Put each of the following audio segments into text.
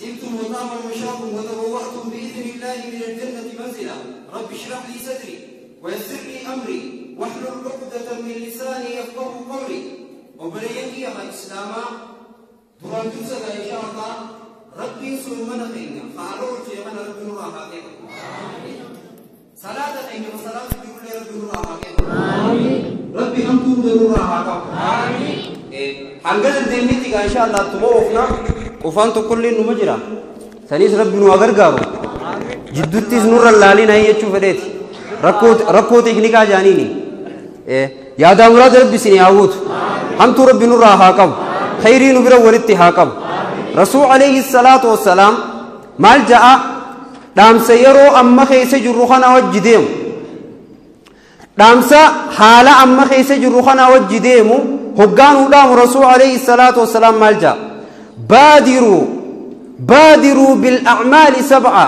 طبتم وطاب مشاكم وتبوأتم بإذن الله من الجنة منزلا. رب اشرح لي صدري ويسر لي أمري واحلل عقدة من لساني يفقه قولي. وبليني يا إسلاما دران جزء إن شاء الله ربي سلمنا خيرنا فعلوت يا من ربي نور صلاة خيرنا وصلاة بكل ربي نور ربي هم نور. آمين. Hanga dandeenyetti egaa insha Allah tuma oofna qofaan tokkollee numa jira. Saniis rabbi nu haa gargaaru. Jidduttis nurra laalina jechuu fedheeti. Rakkoo teeknikaa jaaniini. Yaadaa muraada rabbi isin haa guutu. Hamtuu rabbi nurraa haa qabu. Khayrii nu bira walitti haa qabu. Rasuul alayhi salaatu wassalaam maal ja'a dhaamsa yeroo amma keessa jirru kana wajji deemu. Dhaamsa haala amma keessa jirru kana wajji deemu hoggaan udaamu Rasuul alayhi salaatu wassalaam maal ja'a baadiruu baadiruu bil a'maali sab'a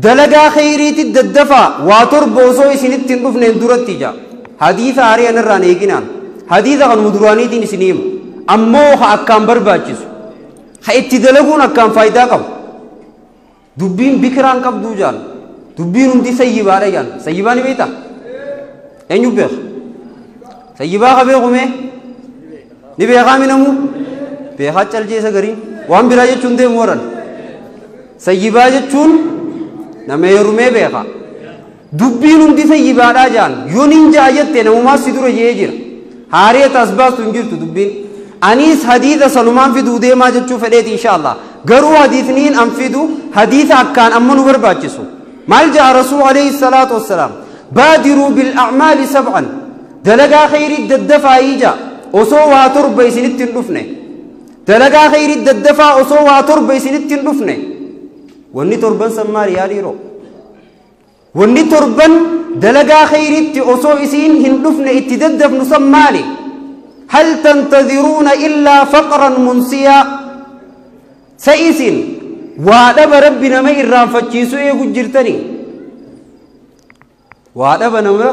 dalagaa khayriitti daddafaa waa torba osoo isinitti hin dhufneen duratti ja'a. Hadiisa haariyaan irraan eeginaan hadiisa kan muduraaniitiin isin himu ammoo ha akkaan barbaachisu ha itti dalaguun akkaan faayidaa qabu. Dubbiin bikiraan qabduu jaan dubbiin hundi sayyibaadha jaan. Sayyibaa ni beektaa? Eenyu beeka? Sayyibaa ka beeku mee? Ni beekaa minamuu? Beekaa caljeessa gariin waan biraa jechuun deemu waran. Sayyibaa jechuun nama heerumee beeka. Dubbiin hundi sayyibaadhaa jaan yoo nin ja'a jette namumaa si dura jee jira. Haaree taas baastu hin jirtu dubbiin. Anis hadiisa sanumaan fiduu deemaa jechuu fedheeti insha Allah. Garuu hadiisniin an fidu hadiisa akkaan amma nu barbaachisu. Maal ja'a Rasuul alayhi salaatu wassalaam baadiruu bil a'maali sab'an dalagaa khayrii daddafaa ija osoo waa torba isinitti hin dhufne. Dalagaa khayrii daddafaa osoo waa torba isinitti hin dhufne. Wanni torban san maali yaa dhiiroo? Wanni torban dalagaa khayriitti osoo isiin hin dhufne itti daddafnu san maali? هل تنتظرون إلا فقرا منسيا سيسين وادب ربنا ما إرام فتشيسو إيغو جرتني وادب نما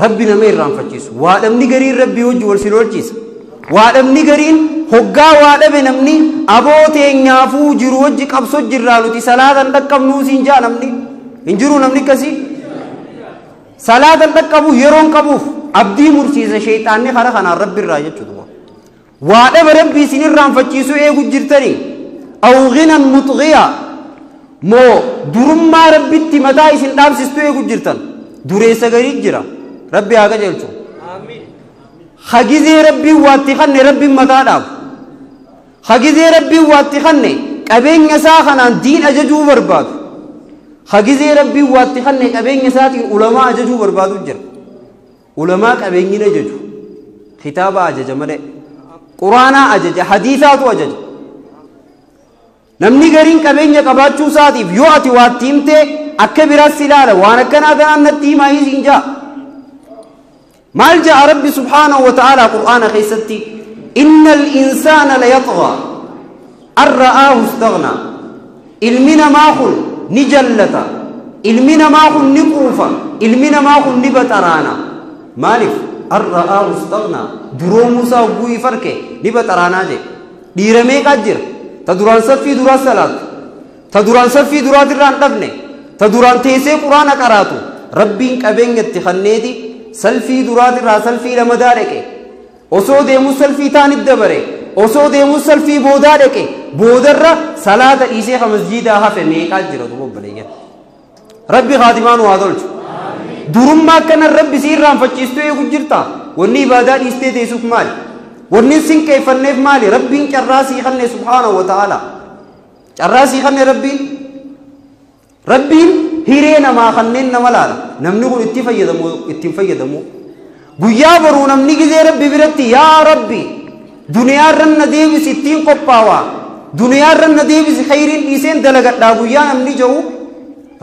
ربنا ما إرام فتشيسو وادب نقرين ربي وجه ورسلورتشيس وادب نقرين هقا وادب نمني أبوتي نيافو جرو وجه قبصو جرالو تي صلاة لكم نوسين جا نمني انجرو نمني كسي صلاة لكبو يرون كبوف abdii mursiisa shayxaanni kara kanaan rabbi irraa jechuudha. Waa dhaba rabbi isin irraanfachiisuu eegu jirtanii aw ghinan mutghiya moo durummaa rabbitti mataa isin dhaabsistu eegu jirtan dureessa garii jira rabbi haa qajeelchu. Hagizee rabbiin waatti kanne rabbiin mataa dhaabu. Hagizee rabbiin waatti kanne qabeenya isaa kanaan diin ajajuu barbaadu. Hagizee rabbiin waatti kanne qabeenya isaatiin ulamaa ajajuu barbaadu jira. Ulamaa qabeenyina ajaju kitaaba ajaja malee quraanaa ajaja hadiisaatu ajaja. Namni gariin qabeenya qabaachuu isaatiif yoo ati waatti himte akka biraas ilaala waan akkanaa kanaan natti himaa hin jaa. Maal ja'a rabbi subhaanahu wa ta'aalaa qur'aana keessatti innal insaana layaxgaa an ra'aahu istaghnaa. Ilmi namaa kun ni jallata, ilmi namaa kun ni quufa, ilmi namaa kun ni baxaraana. Maaliif an ra'aahu istaghnaa duroomuu isaa hogguu farke ni baxaraanaa jedhe. Dhiira meeqaa jira ta duraan saffii duraa salaatu ta duraan saffii duraatirraa hin dhabne ta duraan teessee quraana qaraatu rabbiin qabeenya itti kanneeti salfii duraatirraa salfii lamadaa dhaqe osoo deemuu salfii taanit dabare osoo deemuu salfii boodaa dhaqe boodarra salaata dhiisee ka masjiidaa hafe meeqaa jira duuba obboleeyyan. Rabbi khaatimaa nu haa tolchu. Durummaa akkanan rabbi si irraanfachiistuu eegu jirta. Wanni ibaadaa dhiistee teessuuf maali? Wanni sin qeeffanneef maali? Rabbiin carraa sii kanne subhaanahu wa ta'ala. Carraa sii kanne rabbiin. Rabbiin hiree namaa kanneen nama laala. Namni kun itti fayyadamu ittiin fayyadamu. Guyyaa boruu namni gizee rabbi biratti yaa rabbi duniyaarra na deebisi ittiin qophaawaa. Duniyaarra na deebisi khayriin dhiiseen dalagadhaa guyyaa namni jiru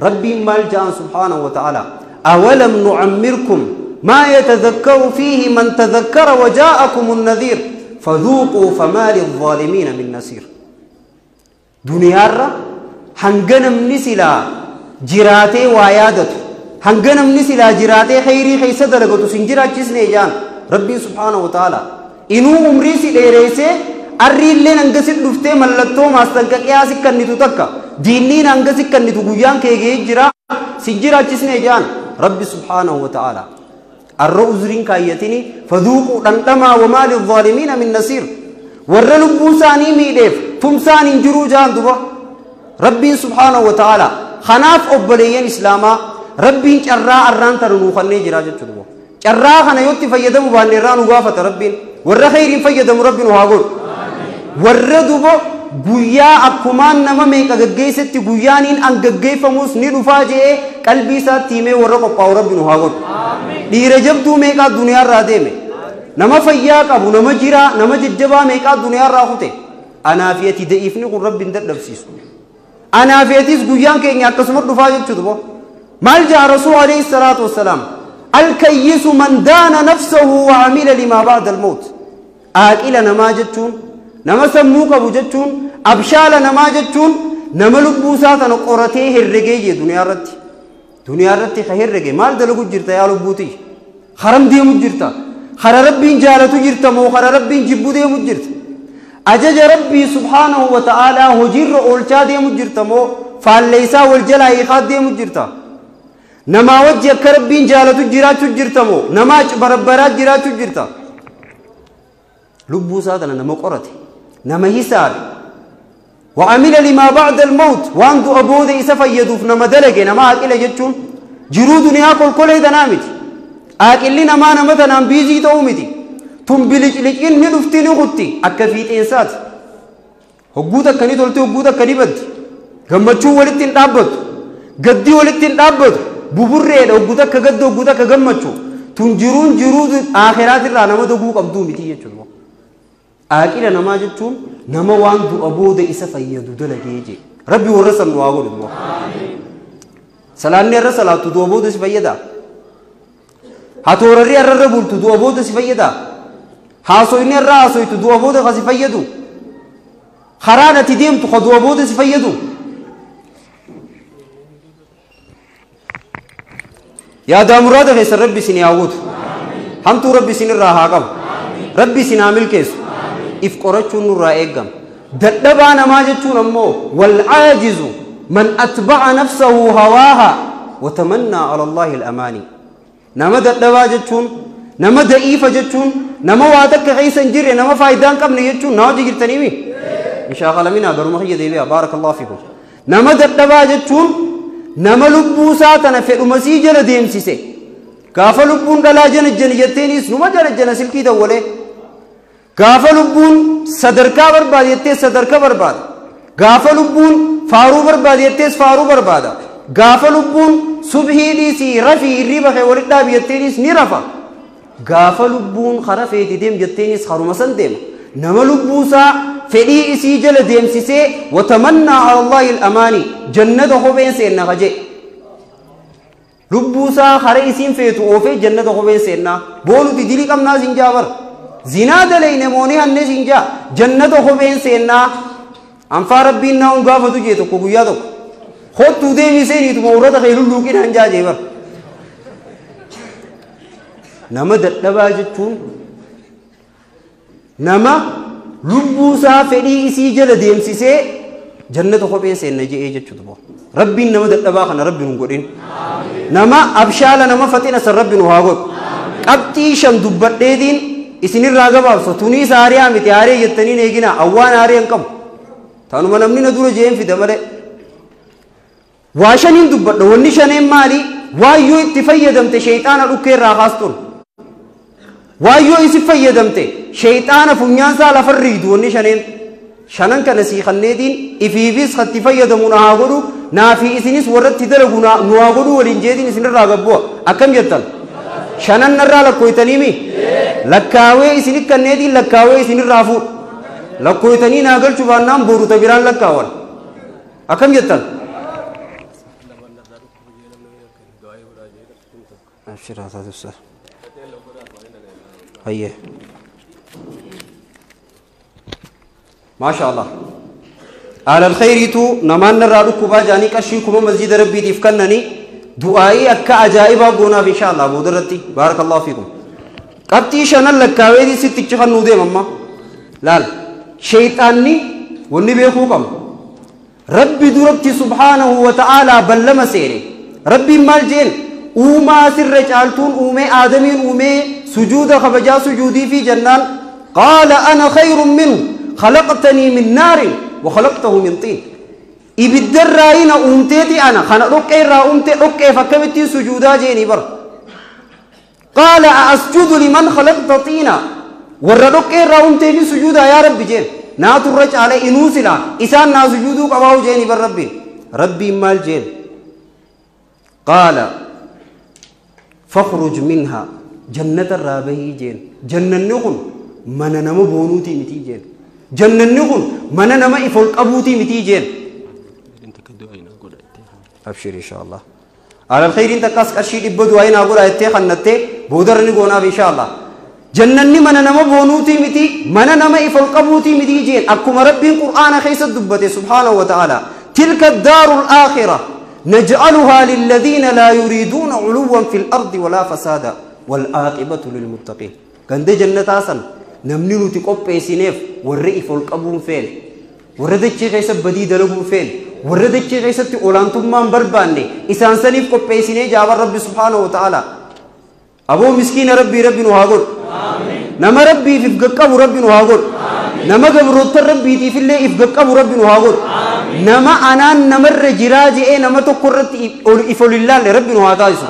rabbiin maal ja'an subhaanahu wa ta'ala. أولم نعمركم ما يتذكر فيه من تذكر وجاءكم النذير فذوقوا فما للظالمين من نصير. دنيا هنغنم نسلا جراتي وعيادته هنغنم نسلا جراتي خيري خيسة دلقتو سنجرات جسني جان ربي سبحانه وتعالى إنو عمري سي ديريسي Arriilleen hangasi dhuftee mallattoo maastanqaqiyaa si kennitu takka diinniin hangasi kennitu guyyaan kee ga'ee jira si jiraachisne jaan rabbi subhaanahu wa ta'ala arra uzriin kaayyatini fadhuuquu dhandhamaa wamaa lilzaalimiina min nasiir warra lubbuu isaanii miidheef tumsaan hin jiruu jaan duba rabbiin subhaanahu wa ta'ala kanaaf obboleeyyan islaamaa rabbiin carraa arraan tana nuu kennee jira jechuudha carraa kana yoo itti fayyadamu baanne irraa nu gaafata rabbiin warra khayriin fayyadamu rabbi nu haa godhu warra dubo guyyaa akkumaan nama meeqa gaggeessetti guyyaaniin an gaggeeffamus ni dhufaa je'ee qalbii isaatti himee warra qophaa'u rabbi nu haa godhu dhiira jabduu meeqaa duniyaarraa deeme nama fayyaa qabu nama jiraa nama jajjabaa meeqaa duniyaarraa kute anaa fi ati da'iifni kun rabbi hin dadhabsiisu anaa fi atis guyyaan keenya akkasuma dhufaa jechuudha bo maal ja'a rasuul alayhi salaatu wassalaam alkayyisu man daana nafsahu wa amila limaa ba'da almawt aaqila namaa jechuun nama sammuu qabu jechuun abshaala namaa jechuun nama lubbuu isaa tana qoratee herregee jee duniyaa irratti duniyaa irratti ka herrege maal dalagu jirta yaa lubbuuti haram deemu jirta hara rabbiin jaalatu jirta moo hara rabbiin jibbu deemu jirta ajaja rabbii subhaanahu wa ta'aalaa hojiirra oolchaa deemu jirta moo faalleessaa wal jalaa hiikaa deemu jirta namaa wajji akka rabbiin jaalatu jiraachuu jirta moo namaa barabbaraa jiraachuu jirta lubbuu isaa tana nama qorate nama hisaabe وعمل لما بعد الموت وان دو أبوده إسا فيدوف نما دلقه نما عاقل جتشون جرو دنيا كل كل دنامتي عاقل نما نما تنام بيزي تومتي تنبلج لجين ندفتي نغطي أكفيت إنسات هقوتا كني تولتي هقوتا كني بد غمچو ولتين دابت قدي ولتين دابت ببرة هقوتا كقد هقوتا كغمچو تنجرون جرو آخرات الرا نما دغو قبدو متي جتشون عاقل نما جتشون نما وان دو أبوده إسا فيدو دلقه جي ربي ورسل نواغو دو سلاني الرسل دو أبوده إسا فيدا هاتورري الربول دو أبوده إسا فيدا هاسويني الراسوي دو أبوده خسي فيدو خرانة تديم تخدو أبوده إسا فيدو يا دامراد خيس ربي سيني عود همتو ربي سيني الراها ربي سيني عمل كيس if qorachuun nurraa eegama dadhabaa namaa jechuun ammoo walcaajizu man atbaca nafsahu hawaaha watamannaa ala allaahi alamaani nama dadhabaa jechuun nama da'iifa jechuun nama waa takka keessa hin jirre nama faayidaa hin qabne jechuun na hojii jirtaniimi inshaaqalaminaa garuma kiyya deebi'a baaraka allahu fiikum nama dadhabaa jechuun nama lubbuu isaa tana fedhumasii jala deemsise gaafa lubbuun dhalaa jana jetteeniis numa jala jana silkii dawwalee gaafa lubbuun sadarkaa barbaade jettee sadarkaa barbaada gaafa lubbuun faaruu barbaade jettees faaruu barbaada gaafa lubbuun subhii dhiisii rafii hirriba kee walitti dhaabi jetteeniis ni rafa gaafa lubbuun kara feeti deem jetteeniis haruma san deema nama lubbuu isaa fedhii isii jala deemsisee watamannaa ala allaahi alamaanii jannata kopheen seenna kaje lubbuu isaa kara isiin feetu oofee jannata kopheen seennaa boonuti dilii qabnaa siin jaa bara زنا دلين موني هنه سينجا جنة خبين سينا أنفا ربي ناون غافتو جيتو كوغيا دوك خود ديمي سيني تو مورد خيلو لوكين هنجا جيبر نما ددبا جتون نما لبوسا فدي إسي جل ديمسيسي جنة خبين سينا جي إيه جتشو دبو ربي نما ددبا خنا ربي نغودين نما أبشالا نما فتينا سر ربي نهاغوت قبطي شن دبديدين isinirraa gabaabsa tuniis haariyaa miti haaree jettaniin eegina awwaan haaree hin qabu tanuma namni na dura jeen fida malee waa shaniin dubbadha wanni shaneen maali waayyoo itti fayyadamte sheexaana dhukkee irraa kaastun waayyoo isi fayyadamte sheexaana funyaansaa lafarriidu wanni shaneen shanan kana sii kanneetiin ifiifis katti fayyadamu na haa godhu naafi isinis warratti dalagu nu haa godhu waliin jeetiin isinirraa gabbu'a akkam jettan shanan narraa lakkooytaniimi lakkaawee isinit kanneetiin lakkaawee isinirraa fuudhu lakkooytanii naa galchuu baannaan boruta biraan lakkaawan akkam jettan hayyee maasha allah alal khayriitu namaan narraa dhukkubaa jaanii qarshii kuma masjida rabbiitiif kennanii du'aa'ii akka ajaa'ibaa goonaaf insha allah boodarratti baarakallahu fiikum qabxii shanan lakkaaweetii sittichi kannuu deema amma laal Shayxaanni wanni beekuu qabnu Rabbi duratti subhaanahu wa ta'aalaa ballama seene. Rabbiin maal jeen? Uumaa sirra caaltuun uumee, aadamiin uumee, sujuuda kabajaa sujuudii fi jennaan, qaala ana khayrun minhu khalaqtanii min naarin wa khalaqtahu min tiin. Ibiddarraa na uumteeti ana kana dhoqqee irraa uumte, dhoqqeef akkamittiin sujuudaa jeenii bara. Qaala a'asjudu liman khalaqta xiina, warra dhoqqee irraa uumteefi sujuudaa yaa Rabbi jeen. Naatu irra caale, inuu silaa isaan naa sujuuduu qabaa'u jeenii bar. Rabbiin, Rabbiin maal jeen? Qaala fakhruj minha, jannata irraa bahii jeen. Jannanni kun mana nama boonuutii mitii jeen. Jannanni kun mana nama if ol qabuutii mitii jeen. Abshir, insha Allah. Alal khayriin takkas qarshii 100 du'aa naa godha jettee kannattee boodarra ni goonaaf, insha Allah. Jannanni mana nama boonuutii miti, mana nama if ol qabuutii miti jeen. Akkuma Rabbiin Qur'aana keessa dubbate subhaanahu wa ta'ala, tilka daaru al-aakhira naj'aluhaa lilladhiina laa yuriiduuna culuwwan fil ardi walaa fasaada wal aaqibatu lilmuttaqiin. Ganda jannataa san namni nuti qopheessineef warra if ol qabuun feene, warra dachee keessa badii dalaguun feene, warra dachee keessatti olaantummaan barbaanne, isaan saniif qopheessinee jaaban Rabbi subhaanahu wa ta'ala. Aboo miskiina Rabbii Rabbi nu haa godhu. Nama Rabbiif if gaqqabu Rabbi nu haa godhu. Nama gabroottan Rabbiitiif illee if gaqqabu Rabbi nu haa godhu. Nama anaan namarra jiraa je'ee nama tokko irratti if ol hin laalle Rabbi nu haa taasisu.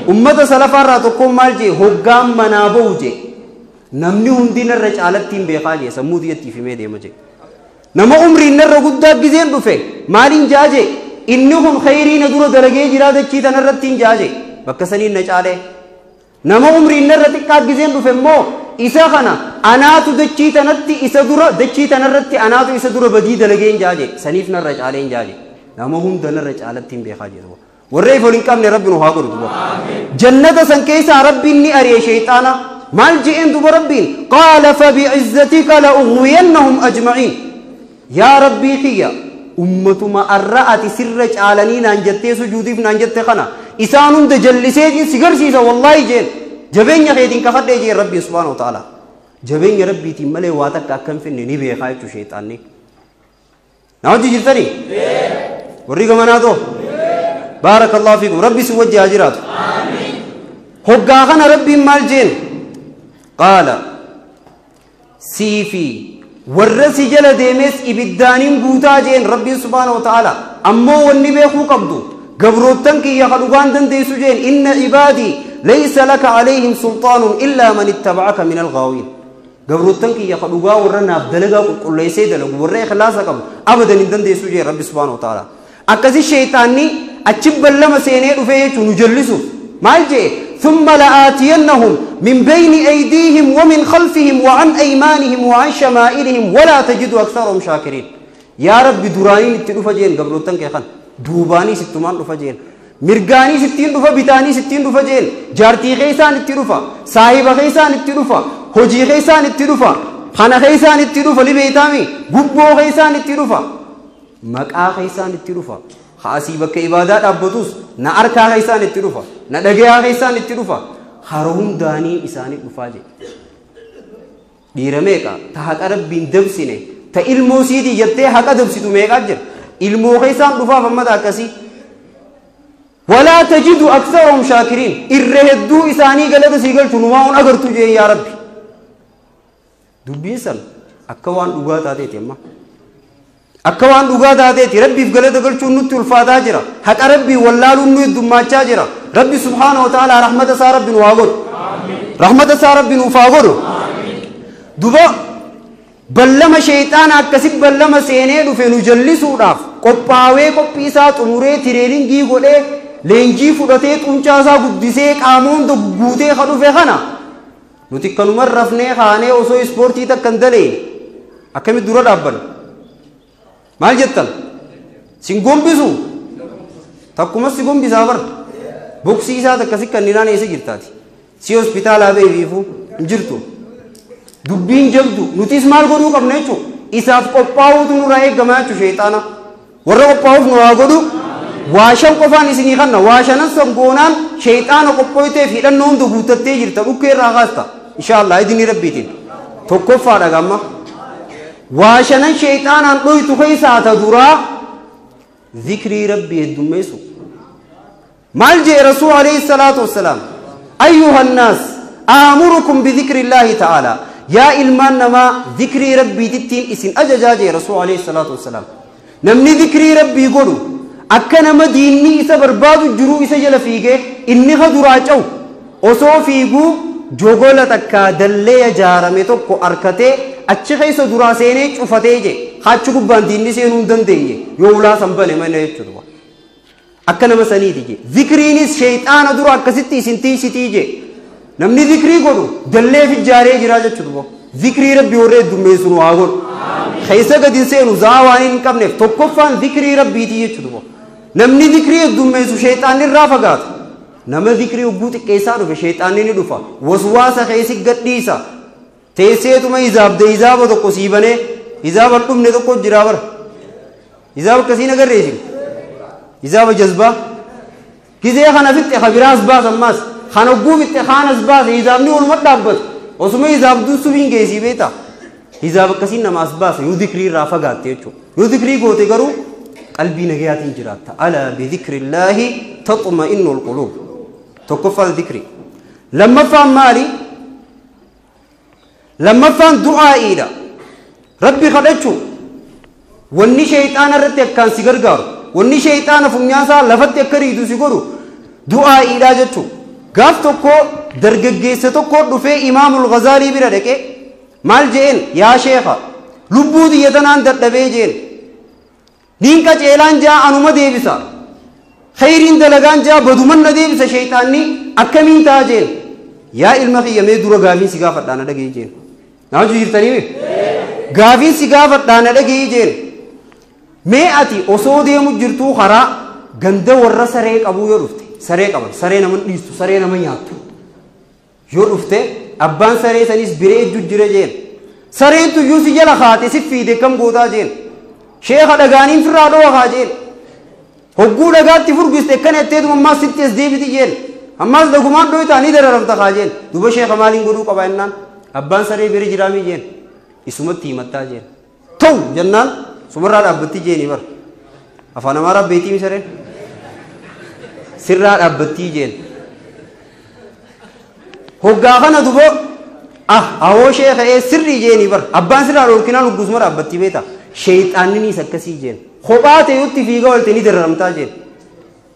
Ummata salafaarraa tokkoon maal jee? Hoggaan manaa ba'u jee, namni hundi narra caalattiin beekaa jee, sammuu tiyyatti himee deema jee. Nama umriin narra guddaa gizeen dhufe maaliin jaa jee? Inni kun khayrii na dura dalagee jiraa dachii tanarratti hin jaa jee, bakka saniin na caalee. Nama umriin narra xiqqaa gizeen dhufe immoo isa kana anaatu dachii tanatti isa dura, dachii tanarratti anaatu isa dura badii dalagee hin jaa jee, saniif narra caalee hin jaa jee. Nama hunda narra caalatti hin beekaa jee. Warra if ol hin qabne Rabbi nu haa godhu. Duba jannata san keessaa Rabbiin ni ari'e shayxaana. Maal je'een duba Rabbiin? Qaala fabi'izzatika la ughwiyannahum ajma'iin. Yaa Rabbii kiyya, ummatuma arra ati sirra caalanii naan jettee sujuudiif naan jette kana isaan hunda jalliseetiin si garsiisa wallaahi jeen, jabeenya keetiin kakadhee jeen. Rabbiin subhaanahu wa ta'ala jabeenya Rabbiitiin malee waa takka akka hin finne ni beekaa jechuu shayxaanni. Na hojii jirtanii warri gamanaa too, baarakallahu fiikum, Rabbi si wajji haa jiraatu. Hoggaa kana Rabbiin maal jeen? Qaala sii fi warra si jala deemes ibiddaaniin guutaa jeen Rabbiin subhaanahu wa ta'ala. Ammoo wanni beekuu qabdu, gabroottan kiyya ka dhugaan dandeessu jeen, inna cibaadii laysa laka calayhim sulxaanun illaa man ittabacaka min alghaawiin. Gabroottan kiyya ka dhugaa, warra naaf dalagaa qulqulleessee dalagu, warra ikhlaasa qabu abadan hin dandeessu jeen Rabbi subhaanahu wa ta'ala. Akkasi shayxaanni achi ballama seenee dhufee jechuu nu jallisuuf. Maal jee? ثم لآتينهم من بين أيديهم ومن خلفهم وعن أيمانهم وعن شمائلهم ولا تجد أكثرهم شاكرين. يا رب duraaniin itti dhufa jeen, gabroottan kee kan duubaanii sittumaan dhufa jeen, mirgaanii sittiin dhufa, bitaanii sittiin dhufa jeen, jaartii keessaan itti dhufa, saahiba keessaan itti dhufa, hojii keessaan itti dhufa, kana keessaan itti dhufa, libeeytaami gubboo keessaan itti dhufa, maqaa keessaan itti dhufa, haasii bakka ibaadaa dhaabbatus na arkaa keessaan itti dhufa, na dhagayaa keessaan itti dhufa, hara hundaanii isaanii dhufaa jedhe. Dhiira meeqa ta haqa Rabbiin dabsine, ta ilmoo siitii jettee haqa dabsitu meeqaa jira? Ilmoo keessaan dhufaaf ammata akkasii. Walaa tajidu aksarahum shaakiriin, irra hedduu isaanii galata sii galchu numaa hun agartu jeen. Yaa Rabbi, dubbiin san akka waan dhugaa taateeti amma, akka waan dhugaa taateeti. Rabbiif galata galchuun nutti ulfaataa jira, haqa Rabbii wallaaluun nu heddummaachaa jira. Rabbi subhaanahu wa ta'ala rahmata isaa Rabbi nu haa godhu, rahmata isaa Rabbi nuuf haa godhu. Duba ballama shayxaana akkasi ballama seenee dhufe nu jallisuudhaaf qophaawee, qophii isaa xumuree, training godhee, leenjii fudhatee, xuncaa isaa guddisee, qaama hunda guutee ka dhufe kana nuti kanuma rafnee kaanee osoo ispoortii takka hin daleen akkamitti dura dhaabbanna? Maal jettan? Sin gombisu, takkumas si gombisaa bar. Boksii isaa takka si kanninaan eessa jirtaati? Si hospitaalaa beefiifu hin jirtu. Dubbiin jabdu. Nutis maal godhuu qabna jechuun? Isaaf qophaa'uutu nurraa eegamaa jechuu. Sheexaana warra qophaa'uuf nu haa godhu. Waa shan qofaan isinii kanna. Waa shanan san goonaan sheexaana qophooyteef hidhannoo hunda guuttattee jirta, dhukkee irraa kaasta, insha Allah, idinii Rabbiitiin. Tokkoffaadha gamma. Waa shanan sheeyxaanaan dhoytu keessaa ta duraa zikrii rabbii heddummeessu. Maal jee Rasuul alayhi salaatu wassalaam? Ayyuha nnaas aamurukum bidikri illaahi ta'aalaa. Yaa ilmaan namaa zikrii rabbiitittiin isin ajajaa jee Rasuul alayhi salaatu wassalaam. Namni zikrii rabbii godhu akka nama diinni isa barbaadu jiruu isa jala fiigee inni ka duraa ca'u osoo fiiguu jogola takkaa dallee ijaarame tokko arkatee achi keessa duraa seenee cufatee je achi gubbaan diinni seenuu hin dandeenye yoo ulaa san bane mana jechuudha. Akka nama saniiti je. Zikriinis sheeyxaana dura akkasitti isin tiisitii je. Namni zikrii godhu dallee ijaaree jira jechuudha. Zikrii rabbii warra heddummeessu nu haa godhu. Keessa gadi hin seenu zaa waan hin qabneef tokkoffaan zikrii rabbiiti jechuudha. Namni zikrii heddummeessu sheeyxaanni irraa fagaata. Nama zikrii hogguu xiqqeessaa dhufe sheeyxaanni ni dhufa. Waswaasa keessi gadhiisa. Teesseetuma hizaabde hizaaba tokko sii banee hizaaba hin dhumne tokko jira bara. Hizaaba akkasii agarreessin. Hizaaba jazbaa. Gizee kana fixxe ka biraas baasa ammaas. Kan hogguu fixxe kaanas baasa hizaabni waluma dhaabbatu. Osuma hizaabduun subiin geessii beekta. Hizaaba akkasiin namaas baasa yoo zikrii irraa fagaatte jechuudha. Yoo zikrii goote garuu qalbii nagayaatiin jiraatta. Alaa bidhikrillaahi taxma'innu alquluub. Tokkoffaan zikrii. Lammaffaan maali? Lammaffaan du'aa'iidha. Rabbi kadhachuu. Wanni sheeyxaana irratti akkaan si gargaaru. Wanni sheeyxaana funyaasaa lafatti akka riitu si godhu du'aa'iidha jechuudha. Gaaf tokko dargaggeessa tokko dhufee Imaamul Ghazaalii bira dhaqee maal je'een yaa sheekha lubbuu xiyya tanaan dadhabee jeen. Niin qaceelaan jaa anuma deebisa. Khayriin dalagaan jaa baduman na deebisa sheeyxaanni akkamiin ta'a jeen. Yaa ilma kiyya mee dura gaafiin si gaafadhaa na dhaga'i jeen. Nama jirtanii mee? Gaafiin si gaafadhaa na dhaga'i jeen. Mee ati osoo deemu jirtuu karaa ganda warra saree qabuu yoo dhufte saree qaban saree nama dhiistu saree nama nyaattu yoo dhufte abbaan saree sanis biree ejju jira jeen. Sareen tuyyuu si jala kaate si fiide kam gootaa jeen. Sheekha dhagaaniin firraa dhowa kaa jeen. Hogguu dhagaatti furgiste akkana jetteetuma ammaas sitti as deebiti jeen. Ammaas dhagumaan dhoytaa ni dararamta kaa jeen. Duba sheekha maaliin godhuu qaba jennaan abbaan saree bira jiraamii jeen. Isumatti himattaa jeen. Ta'u jennaan sumarraa dhaabbatti jeeni bara. Afaan Amaaraa beetii mi sareen? Sirraa dhaabbattii jeen. Hoggaa kana duba awoo sheekha ee sirrii jeeni bara. Abbaan sirraa dhorkinaan hoggusuma dhaabbattii beeta. Sheeyxaanninis akkasii jeen. Kophaa ta'utti fiigaa oolte ni dararamtaa jeen.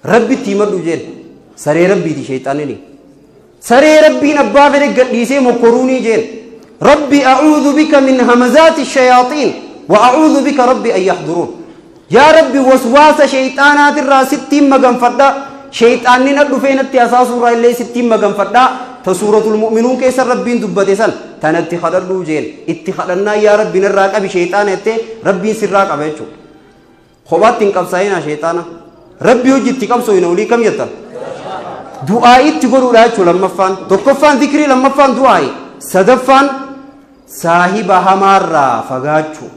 Rabbitti himadhu jeen. Saree rabbiiti sheeyxaannini. Saree rabbiin abbaa fedhe gadhiisee mokkoruunii jeen. Rabbi a'uudhu bika min hamazaati shayaaxiin wa a'uudhu bika rabbi an yaxduruun. Yaa rabbi waswaasa sheeyxaanaatirraa sittiin maganfadha. Sheeyxaanni na dhufee natti hasaasuurraa illee sittiin maganfadha. Ta suuratul mu'minuun keessa rabbiin dubbate san tanatti kadhadhuu jeen. Itti kadhannaa yaa rabbi narraa qabi sheeyxaana jettee rabbiin sirraa qaba jechuudha. Kophaatti hin qabsaa'inaa sheeyxaana. Rabbi hojiitti qabsoo olii kam jettan? Du'aa'itti godhuudha jechuudha lammaffaan. Tokkoffaan zikrii lammaffaan du'aa'i. Sadaffaan saahiba hamaarraa fagaachuu.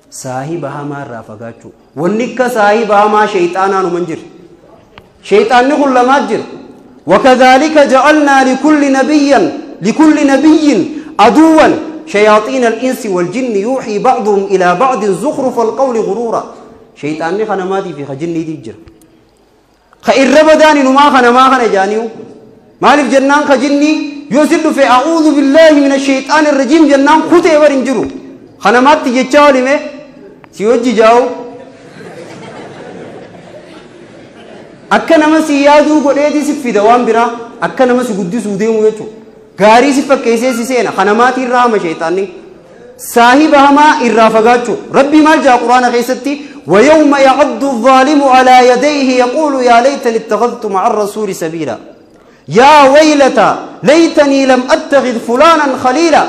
Saahiba hamaarraa fagaachuu. Wanni akka saahiba hamaa sheeyxaanaa numan jira. Sheeyxaanni kun lamaa jira. وكذلك جعلنا لكل نبي عدوا شياطين الإنس والجن يوحي بعضهم إلى بعض زخرف القول غرورا. شيطان خنماتي في خجني دي جرا. خير ربداني نما خنما خن جانيو. مالف جنان خجني يوسد في أعوذ بالله من الشيطان الرجيم جنان خطي ورنجرو. خنماتي جتشاولي مي سيوجي جاو. Akka nama si yaaduu godheeti si fida waan biraa akka nama si guddisuu deemu jechuudha. Gaarii si fakkeessee si seena kanamaatii irraa hama sheeyxaanni. Saahiba hamaa irraa fagaachuu. Rabbi maal jaa Quraana keessatti ويوم يعض الظالم على يديه يقول يا ليتني اتخذت مع الرسول سبيلا يا ويلتى ليتني لم أتخذ فلانا خليلا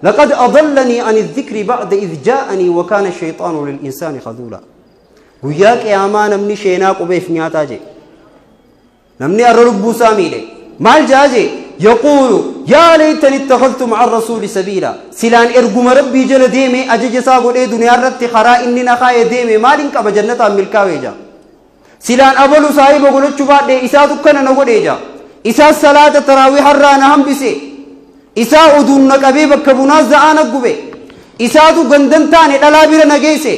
لقد أضلني عن الذكر بعد إذ جاءني وكان الشيطان للإنسان خذولا. وياك يا ما نمني شيناك وبيف نياتاجي نمني الرب ساميلي مال جاجي يقول يا ليتني اتخذت مع الرسول سبيلا. سلان ارغم ربي جل ديمي اجج ساغو دي دنيا رت خرا اني نخاي ديمي مالين قب جنتا ملكاويجا سلان ابلو صاحب غلچو بادي اسا دكنا نغوديجا اسا صلاه تراويح رانا همبسي اسا ودون نقبي بكبونا زعان غبي Isaatu gandan taane dhalaa bira na geesse.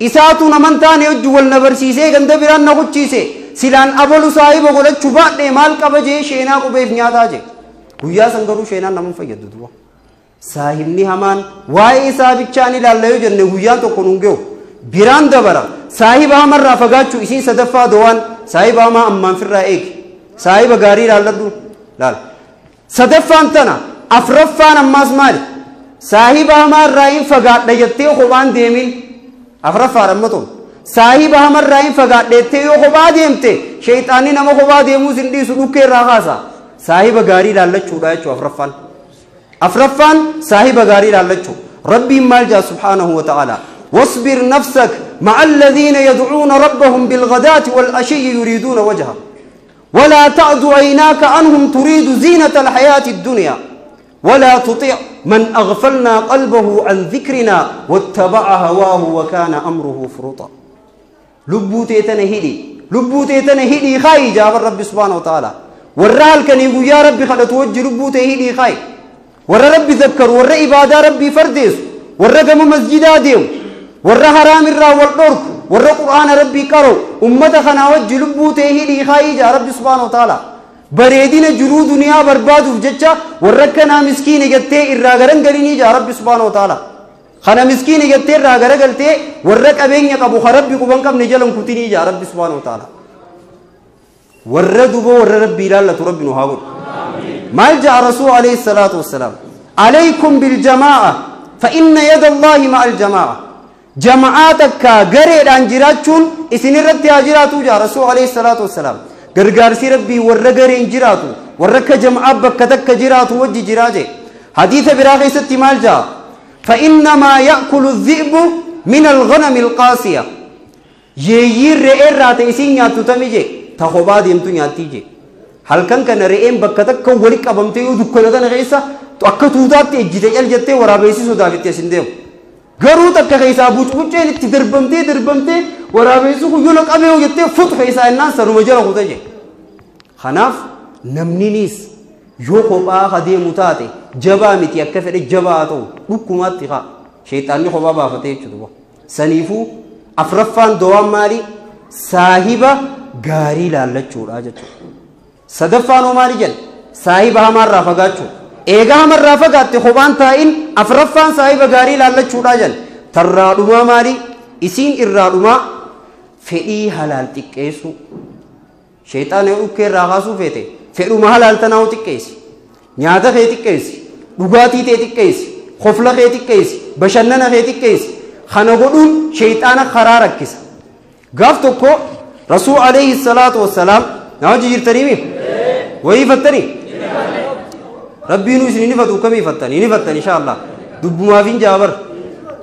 Isaatu naman taane hojii wal na barsiisee ganda biraan na kuchiise. Silaan abalu saahiba godhachuu baadhee maal qaba jee sheenaa qubeef nyaataa jee. Guyyaa san garuu sheenaan nama fayyadu duba. Saahibni hamaan waa'ee isaa bichaan ilaalla yoo jenne guyyaan tokko nuun ge'u. Biraan dabara. Saahiba hamarraa fagaachuu isiin sadaffaa dowaan saahiba hamaa ammaan firraa eegi. Saahiba gaarii ilaalladhu laala. Sadaffaan tana afraffaan ammaas maali? Saahiba hamaarraa hin fagaadha jettee kophaan deemin. Afraffaadha amma ta'u. Saahiba hamarraa hin fagaadha jettee yoo kophaa deemte sheexaanni nama kophaa deemuus hin dhiisu dhukkee irraa kaasa. Saahiba gaarii ilaallachuudha jechuudha afraffaan. Afraffaan saahiba gaarii ilaallachuu. Rabbiin maal jaa subhaanahu wa ta'ala. واصبر نفسك مع الذين يدعون ربهم بالغداة والعشي يريدون وجهه ولا تعد عيناك عنهم تريد زينة الحياة الدنيا ولا تطع من أغفلنا قلبه عن ذكرنا واتبع هواه وكان أمره فرطا. لبوتي تنهدي لبوتي تنهدي خاي جاب الرب سبحانه وتعالى. والرهل كان يقول يا ربي خلت توجه لبوتي هدي خاي. ور ربي ذكر ور إبادة ربي فرديس ور قم مسجدا ديو ور حرام الرا والدرك ور قرآن ربي كرو أمة خنا وجه لبوتي هدي خاي جاب ربي سبحانه وتعالى. بريدين جرو دنيا برباد وجتة وركنا مسكين جتة الراجرن قريني جا ربي سبحانه وتعالى. خنا مسكين جتة الراجر قلتة ورك أبين يقبو خرب يقبان كم نجلم كتيني جا ربي سبحانه وتعالى. وردوا ور ربي لا لا تربي نهاور. ما جاء رسول عليه الصلاة والسلام عليكم بالجماعة فإن يد الله مع الجماعة. جماعاتك قريد عن جراتشون إسن الرد جراتو جا رسول عليه الصلاة والسلام. غرغارسي ربي ورغرين جراتو ورك جمع بكتك جراتو وجي جراجه. حديث براغي ستي مال جا فإنما يأكل الذئب من الغنم القاسية. يير رئير رات إسين ياتو تميجي تخوبا ديمتو نياتيجي. هل كان كان رئيم بكتك ولك أبمتيو دكنا دان غيسا تأكتو داتي جيتي الجتي ورابيسي سودافتي سنديو. غرو تك غيسا بوچ بوچ تدربمتي دربمتي ورابيسو يلوك أبيو جتي فوت غيسا الناس رمجرا خدجي. خناف نمنينيس yoo kophaa adeemu taate jabaa miti akka fedhe jabaa ta'u dhukkumaatti haa sheexaanni kophaa baafatee jechuudha. Saniifuu afraffaan dawaan maali? Saahiba gaarii laallachuudha jechuudha. Sadaffaan hoo maali jenna? Saahiba hamaarraa fagaachuu. Eegaa hamarraa fagaatte kophaan taa'in afraffaan saahiba gaarii laallachuudha jenna. Tarraa dhumaa maali? Isiin irraa dhumaa fedhii halaal xiqqeessuu. Sheexaana yoo dhukkee irraa kaasuu feete fedhuma halaal tanaa xiqqeessi. Nyaata kee xiqqeessi, dhugaatii tee xiqqeessi, kofla kee xiqqeessi, bashannana kee xiqqeessi. Kana godhuun sheexaana karaa rakkisa. Gaaf tokko Rasuul alayhi salaatu wassalaam nama jijjiirtanii mi? Wayii ifattanii? Rabbiinuu isin hin ifatu kamii ifattanii? Hin ifattan insha Allah. Dubbumaaf hin jaabar.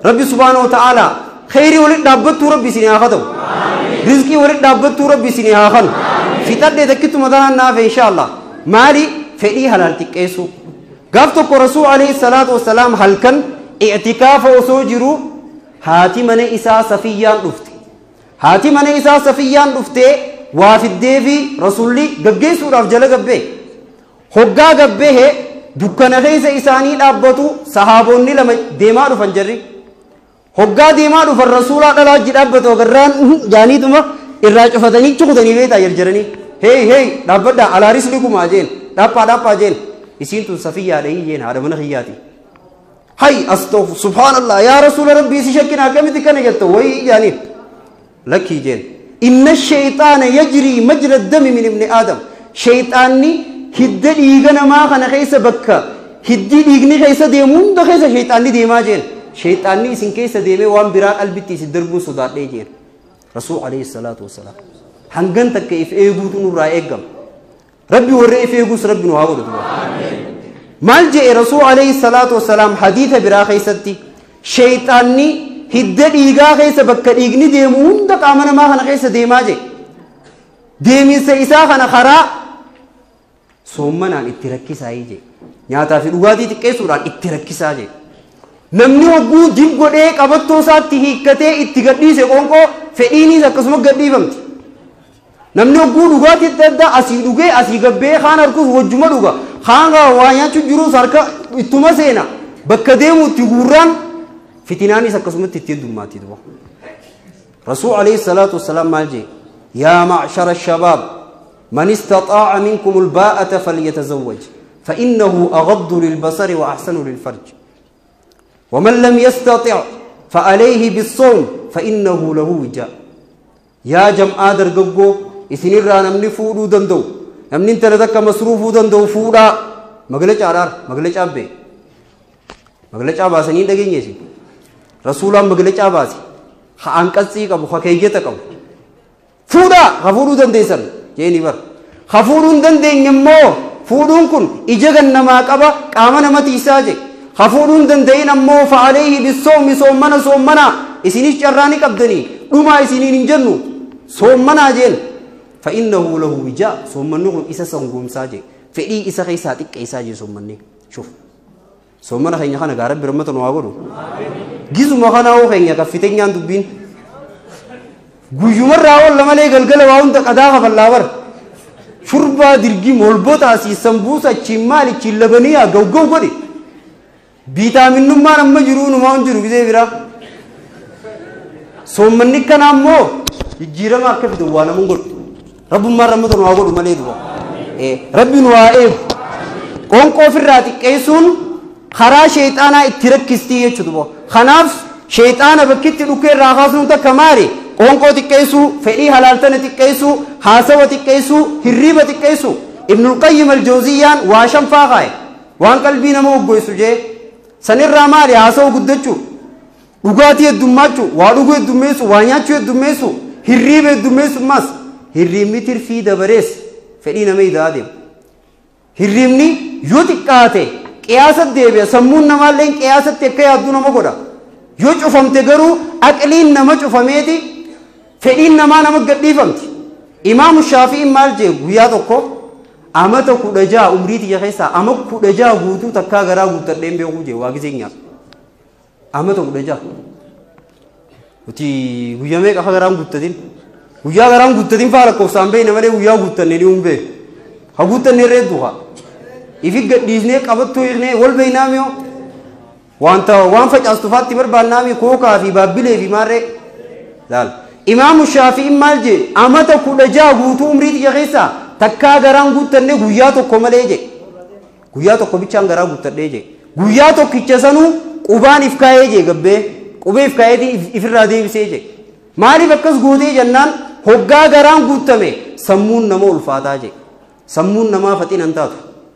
Rabbi subhaanahu wa ta'ala khayrii walitti dhaabbattuu Rabbi isin haa ta'u. Rizqii walitti dhaabbattuu Rabbi isin haa kanu. Fixadhee takkittuma tanaan naafe insha Allah. Maali? Fedhii halaal xiqqeessuu. Gaaf tokko Rasuul alayhi salaatu wassalaam halkan i'tikaafa osoo jiru haati mana isaa Safiyyaan dhufte. Haati mana isaa Safiyyaan dhuftee waa fiddee fi Rasuulli gaggeessuudhaaf jala gabbee. Hoggaa gabbee dukkana keessa isaanii dhaabbatu sahaabonni lama deemaa dhufan jarri. Hoggaa deemaa dhufan Rasuulaa dhalaa wajji dhaabbatu agarraan jaaniituma irraa cufatanii cukutanii beektaa jarjaranii. Hey hey dhaabbadhaa alaaris likumaa jeen dhaaphaa dhaaphaa jeen isiin tun Safiyyaadha jeen haadha mana kiyyaati. Hay astaghfir subhanallah yaa Rasuula Rabbii si shakkina akkamitti kana jetta wayii jaaniin lakkii jeen. Inna shayxaana yajrii majra dami min ibni aadam. Shayxaanni hidda dhiiga namaa kana keessa bakka hiddi dhiigni keessa deemu hunda keessa shayxaanni deemaa jeen. Shayxaanni isin keessa deemee waan biraa qalbitti isin darbuu sodaadhee jeen. Rasuul alayhi salaatu wassalaam. Hangan takka if eeguutu nurraa eegama. Rabbi warra if eeguus Rabbi nu haa godhatu. Maal je'e Rasuul alayhi salaatu wassalaam hadiisa biraa keessatti shayxaanni hidda dhiigaa keessa bakka dhiigni deemu hunda qaama namaa kana keessa deemaa jee. Deeminsa isaa kana karaa soommanaan itti rakkisaa jee. Nyaataa fi dhugaatii xiqqeessuudhaan itti rakkisaa jee. Namni hogguu dib godhee qabattoo isaatti hiikkatee itti gadhiise qoonqoo fedhiinis akkasuma gadhiifamti. Namni hogguu dhugaatii adda addaa asii dhugee asii gabbee kaan harkus wajjuma dhuga. Kaan waa nyaachuu jirus harka ittuma seena. Bakka deemu itti guurraan Fitinaanis akkasumatti itti heddummaatti duba. Rasuul alayhi salaatu wassalaam maal jee? Yaa macshara shabaab man istaxaa'a minkum albaa'ata falyatazawwaj فإنه أغض للبصر وأحسن للفرج ومن لم يستطع فعليه بالصوم فإنه له وجاء. يا جماعة درققو إسنين را نمني فودو دندو نمني انت لذلك مصروفو دندو فودا مغلج عرار مغلج أبي مغلج أباسنين دقين يسي رسولا مغلج أباسي خانقصي قبو خكيجتا قبو فودا خفودو دنديسن جيني بر خفودو دندين يمو فودون كن إجغن نما قبا قامنا متيسا جي خفودون دندين أمو فعليه بالصوم صومنا صومنا إسينيش جراني قبدني دوما إسينين جنو صومنا جين فإنه له وجاء صومنا إسا سنقوم ساجي فإي إسا خيساتك إسا جي صومني. شوف صومنا خينيا خانا غارب برمتن واغورو جيزو مخانا هو خينيا كفتين يان دبين guyyuma irraa oolla malee galgala waa hunda qadaa kafallaa bara shurbaa dirgii molbota asii sambuusa achiin maal achiin labaniyaa gawgaw godhe biitaaminummaan amma jiruu numaa hin jiru gisee biraa soommanni kana ammoo jijjiirama akka fidu waa namun godhu rabbummaan rammata nu haa godhu malee duba rabbi nu haa eegu qoonqoo ofirraa xiqqeessuun karaa sheexaanaa itti rakkistii jechuudha duba kanaaf sheexaana bakkitti dhukkee irraa kaasuun takka maali qoonqoo xiqqeessuu fedhii halaaltana xiqqeessuu haasawa xiqqeessuu hirriiba xiqqeessuu Ibnul Qayyim al-Jawziyyaan waa shanfaa kaaye waan qalbii nama hoggoysu jee sanirraa maali haasawa guddachuu dhugaatii heddummaachuu waa dhuguu heddummeessu waa nyaachuu heddummeessu hirriiba heddummeessu ammas hirriibni tirfii dabarees fedhii nama idaa deema hirriibni yoo xiqqaate qiyaasatti deebi'a sammuun namaallee qiyaasatti akka yaaddu nama godha yoo cufamte garuu aqliin nama cufameeti fedhiin namaa nama gadhiifamti. Imaamu Shaafi'iin maal jee guyyaa tokko amata 16 umrii tiyya keessaa ama 16 guutuu takkaa garaa guuttadheen beekuu jee waa gisee nyaata. Amata 16 nuti guyyaa meeqa akka garaan guuttatin guyyaa garaan guuttatin faa lakkoofsaan beekne malee guyyaa guuttanne ni hin beeku ha guuttanne irree duha ifi gadhiisnee qabattuu hiiknee wal beeknaa miyoo wanta waan facaastu faatti barbaannaa mi kookaa fi baabbilee fi maarree laal. Imaamu Shaafi'iin maal jee amata 16 guutuu umrii tiyya keessaa takkaa garaan guuttanne guyyaa tokko malee jee guyyaa tokko bichaan garaa guuttadhee jee guyyaa tokkicha sanuu qubaan if kaayee jee gabbee qubee if kaayeetii ifirraa deebisee jee maaliif akkas gootee jennaan hoggaa garaan guuttame sammuun nama ulfaataa jee sammuun namaa faxina hin taatu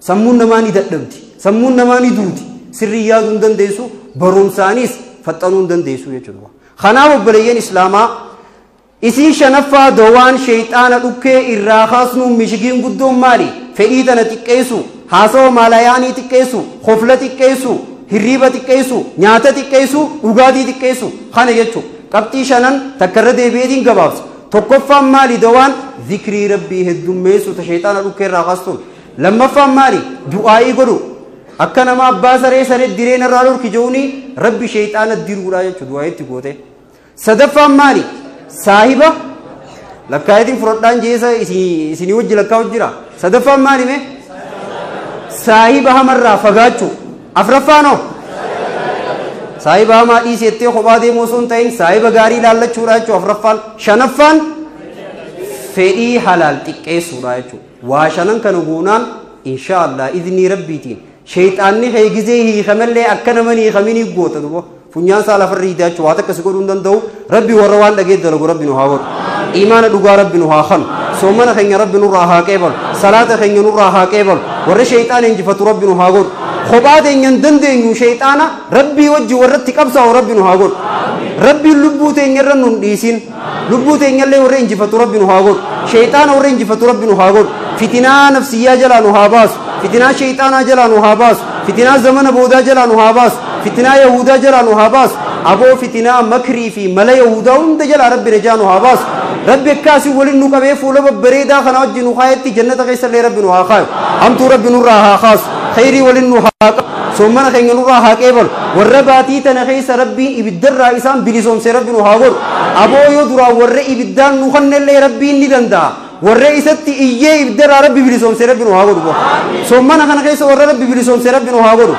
sammuun namaa ni dadhabdi sammuun namaa ni duuti sirrii yaaduu hin dandeessu barumsaanis faxxanuu hin dandeessu jechuudha. Kanaaf obboleeyyan Islaamaa isii shanaffaa dawaan sheexaana dhukkee irraa kaasnuun mishigiin guddoon maali? Fedhii tana xiqqeessu, haasawa maalayaanii xiqqeessu, hofla xiqqeessu, hirriiba xiqqeessu, nyaata xiqqeessu, dhugaatii xiqqeessu kana jechuudha. Qabxii shanan takkarra deebi'eetiin gabaabsa. Tokkoffaan maali dawaan? Zikrii rabbii heddummeessu ta sheexaana dhukkee irraa kaastuun. Lammaffaan maali? Du'aa'ii godhu. Akka nama abbaa saree saree direen irraa dhorki jechuuni rabbi sheexaana diruudha jechuudha du'aa'itti goote. Sadaffaan maali? Saahiba lakkaayetiin fudhadhaan jeesa isinii wajji lakkaa'u jira. Sadaffaan maali mee? Saahiba hamarraa fagaachuu. Afraffaan hoo? Saahiba hamaa dhiisettee kophaa deemuu osoo hin ta'in saahiba gaarii ilaallachuudha jechuudha afraffaan. Shanaffaan fedhii halaal xiqqeessuudha jechuudha. Waa shanan kana goonaan inshaallah iznii rabbiitiin sheexaanni gizee hiikamallee akka nama hin hiikaminii goota duba. Funyaan isaa lafarra hiidaa jechuudha waan akkas godhuu hin danda'u rabbi warra waan dhagee dalagu rabbi nu haa godhu imaana dhugaa rabbi nu haa kanu soomana keenya rabbi nurraa haa qeebalu salaata keenya nurraa haa qeebalu warra sheexaana injifatu rabbi nu haa godhu kophaa teenya hin dandeenyu sheexaana rabbii wajji warratti qabsaa'u rabbi nu haa godhu rabbiin lubbuu teenya irra nu hin dhiisin lubbuu teenyallee warra injifatu rabbi nu haa godhu sheexaana warra injifatu rabbi nu haa godhu fitinaa nafsiyyaa jalaa nu haa baasu fitinaa sheexaanaa jalaa nu haa baasu fitinaa zamana boodaa jalaa nu haa baasu fitinaa yahudaa jalaa nu haa baasu aboo fitinaa makrii fi mala yahudaa hunda jalaa rabbi najaa nu haa baasu rabbi akkaasii waliin nu qabee fuula babbareedaa kana wajji nu kaayetti jannata keessallee rabbi nu haa kaayu hamtuu rabbi nurraa haa kaasu khayrii waliin nu haa qabu soomana keenya nurraa haa qeebalu warra baatii tana keessa rabbiin ibiddarraa isaan bilisoomse rabbi nu haa godhu aboo yoo duraan warra ibiddaan nu kannellee rabbiin ni danda'a Warra isatti iyyee ibdarraa rabbi bilisoomse rabbi nu haa godhu. Soommana kana keessa warra rabbi bilisoomse rabbi nu haa godhu.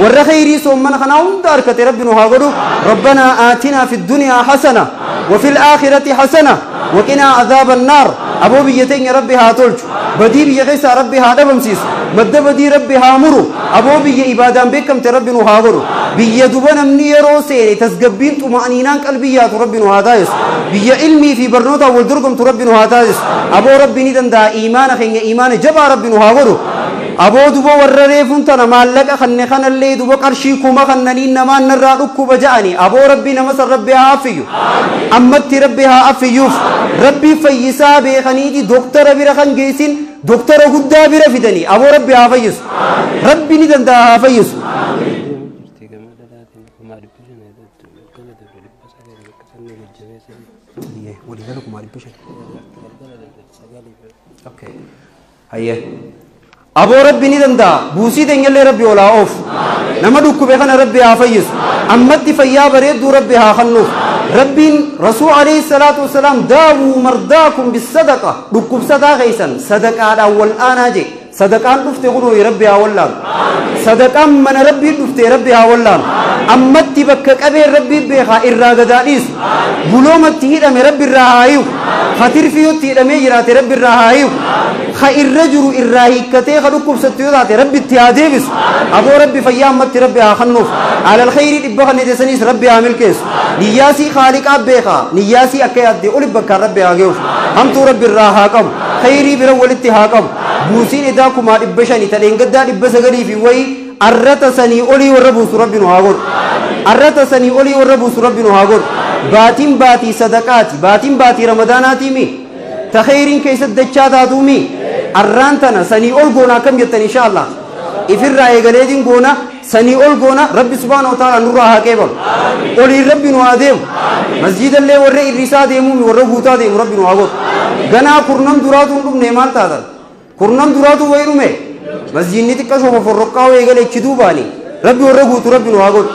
Warra khayrii soommana kana hunda harkate rabbi nu haa godhu. Rabbanaa aatinaa fi dunyaa hasana wa fil aakhirati hasana wa qinaa azaaba annaar. Aboo biyya teenya rabbi haa tolchu. Badii biyya keessaa rabbi haa dhabamsiisu. Madda badii rabbi haa muru. Aboo biyya ibaadaan beekamte rabbi nu haa godhu. Biyya duba namni yeroo seene tasgabbiin xuma'aniinaan qalbii yaatu rabbi nu haa taasisu. Biyya ilmii fi barnootaan wal dorgomtu rabbi nu haa taasisu. Aboo rabbi ni danda'a iimaana keenya iimaana jabaa rabbi nu haa godhu. Aboo duba warra reefuun tana maallaqa kanne kanallee duba qarshii kuma kannaniin namaan narraa dhukkuba ja'anii aboo rabbi nama san rabbi haa affiyyu. Ammatti rabbi haa affiyyuuf. Rabbi fayyisaa beekaniiti doktara bira kan geessin doktara guddaa bira fidanii aboo rabbi haa fayyisu. Rabbi ni danda'a haa fayyisu. Aboo rabbi ni danda'a buusii teenyallee rabbi olaa oofu. Nama dhukkube kana rabbi haa fayyisu. Ammatti fayyaa bareedduu rabbi haa kennuuf. Rabbiin rasuul alayhi salaatu wasalaam daawuu mardaakum bisadaqa dhukkubsataa keessan sadaqaadhaan wal'aanaa jee. Sadaqaan dhufte kunoo rabbi haa wallaanu. Sadaqaan mana rabbii dhufte rabbi haa wallaanu. Ammatti bakka qabeen rabbii beekaa irraa gadaa dhiisu. Buloomatti hidhame rabbi irraa haa hiiku. Hatirfiyootti hidhamee jiraate rabbi irraa haa hiiku. Ha irra jiru irraa hiikkatee ha dhukkubsattu yoo taate rabbi itti haa deebisu. Aboo rabbi fayyaa ammatti rabbi haa kennuuf. Alal khayrii dhibba kan saniis rabbi haa milkeessu. Niyyaasii khaaliqaa beekaa. Niyyaasii akka yaaddee oli bakkaan rabbi haa geessu. Hamtuu rabbi irraa haa qabu. Khayrii bira walitti haa qabu. Buusiin edaa 500 tadheen gaddaa 900 fi wayii arrata sanii olii warra buusu rabbi nu haa godhu. Arrata sanii olii warra buusu rabbi nu haa godhu. Baatiin baatii sadaqaati. Baatiin baatii ramadaanaatii mi? Ta khayriin keessatti dachaa taatuu mi? Arraan tana sanii ol goona akkam jettan insha Allah. Ifirraa eegaleetiin goona sanii ol goona rabbi subhaanahu wa ta'ala nurraa haa qeebalu. Oliin rabbi nu haa deemu. Masjiidallee warra irrisaa deemuu warra guutaa deemu rabbi nu haa godhu. Ganaa kurnan duraatu hin dhumne maal taatan? Kurnan duraatu wayi dhume. Masjiidni xiqqaa shoofa forroqqaa wayii galee achi duubaani. Rabbi warra guutu rabbi nu haa godhu.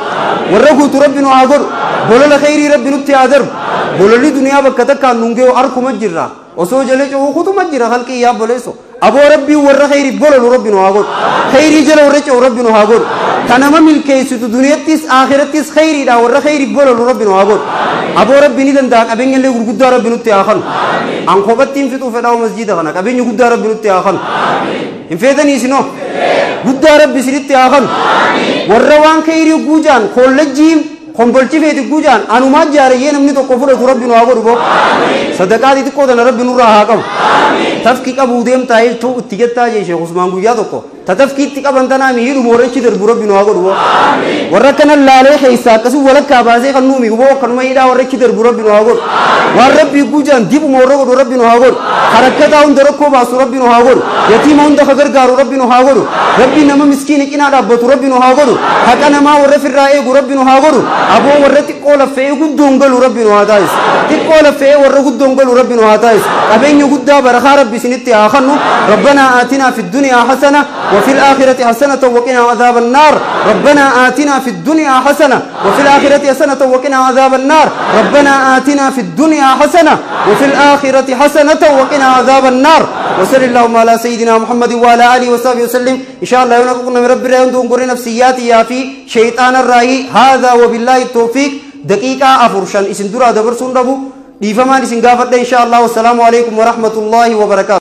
Warra guutu rabbi nu haa godhu. Bolola khayrii rabbi nutti haa darbu. Bololli duniyaa bakka takkaan nun ge'u harkuma jirra. Osoo jala ce'u kutuma jira halqii yaa boleesso. Aboo rabbii warra khayriif bololu rabbi nu haa godhu. Khayrii jala warra ce'u rabbi nu haa godhu. Ta nama milkeessitu duniyattis akhirattis khayriidha warra khayriif bololu rabbi nu haa godhu. Aboo rabbi ni danda'a qabeenya illee gurguddaa rabbi nutti haa kennu. An kophattiin fixuu fedhaa masjiida kana qabeenya guddaa rabbi nutti haa kennu. Hin feetanii isinoo? Guddaa rabbi isinitti haa kennu. Warra waan khayrii guujaan kollejjii kombolchi feeti guujaan anumaa jaarayyee namni tokko fudhatu rabbi nu haa godhu boo. Sadaqaa xixiqqoo tana rabbi nurraa haa qabu. Tafki qabuu deemtaa jechuu itti jettaa jee Sheekh Usmaan guyyaa tokko. Ta tafkii itti qaban tanaa miidhuma warra achi darbu rabbi nu haa godhu boo. Warra akkana laalee keessaa akkasuma walakkaa baasee kan nuumi boo akkanuma hidhaa warra achi darbu rabbi nu haa godhu. Waan rabbi guujaan dibuma warra godhu rabbi nu haa godhu. Harakkataa hunda rakkoo baasu rabbi nu haa godhu. Yatiima hunda ka gargaaru rabbi nu haa godhu. Rabbi nama miskiina cinaa dhaabbatu rabbi nu haa godhu. Haqa namaa warra firraa eegu rabbi nu haa godhu. Aboo warra xiqqoo laffee guddoon galu rabbi nu haa taasisu. Xiqqoo laffee warra guddoon galu rabbi nu haa taasisu. Qabeenya guddaa barakaa rabbi isinitti haa kennu. Rabbanaa aatinaa fi dunyaa hasana وفي الآخرة حسنة وقنا عذاب النار. ربنا آتنا في الدنيا حسنة وفي الآخرة حسنة وقنا عذاب النار. ربنا آتنا في الدنيا حسنة وفي الآخرة حسنة وقنا عذاب النار. وصلى اللهم على سيدنا محمد وعلى آله وصحبه وسلم. إن شاء الله ينقلنا من رب العالمين دون نفسياتي يا في شيطان الرأي. هذا وبالله التوفيق. دقيقة أفرشان إسندورا دبرسون ربو ديفمان إسنغافر إن شاء الله. والسلام عليكم ورحمة الله وبركاته.